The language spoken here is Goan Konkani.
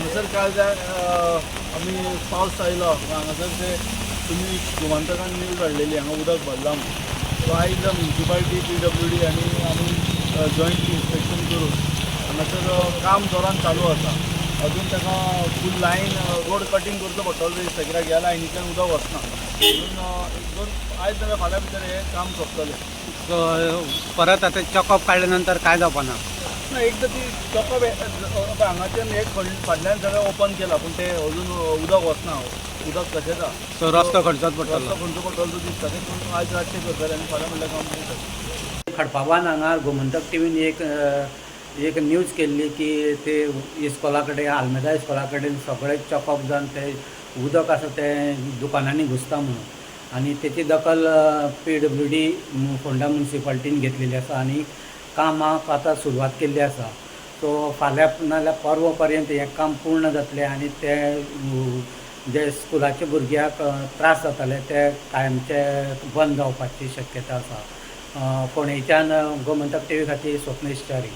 हांगासर काल जाय आमी पावस आयलो, हांगासर ते तुमी गोमंतकान न्यूज हाडलेली, हांगा उदक भरलां म्हणून. सो आयज म्युनिसिपालिटी, पीडब्ल्यूडी आनी आमी जॉयंट इन्स्पेक्शन करून हांगासर काम जोरान चालू आसा. अजून ताका फूल लायन रोड कटींग करचो पडटलो दिसता, कित्याक ह्या लायनींतल्यान उदक वचना म्हणून. एक दोन आयज नाल्यार फाल्यां भितर हें काम सोंपतलें. सो परत आतां चॉकअप काडल्या नंतर काय जावपा ना? ना, एकदां ती चॉकअप हांगाच्यान हे फाटल्यान सगळें ओपन केलां, पूण तें अजून उदक वचना, उदक तशेंच आहा. सो रस्तो खणचोच पडटलो. रस्तो खणचो पडटलो तो दिसता. तें करून आयज रातचें करतले आनी फाल्यां म्हणल्यार कंप्लीट जातलें. खडपाबान हांगा गोमंतक टिवीन एक न्यूज केल्ली की ते इस्कोला कडेन, आल्मेदा इस्कोला कडेन सगळें चॉकअप जावन ते उदक आसा तें दुकानांनी घुसता म्हणून आनी तेची दखल पीडब्ल्यूडी, फोंडा मुन्सिपाल्टीन घेतलेली आसा आनी कामाक आतां सुरवात केल्ली आसा. सो फाल्यां नाल्यार परवां पर्यंत हें काम पूर्ण जातलें आनी ते जे स्कुलाच्या भुरग्यांक त्रास जाताले ते कायमचे बंद जावपाची शक्यता आसा. फोंडेच्यान गोमंतक टिवी खातीर स्वप्नेश च्यारी.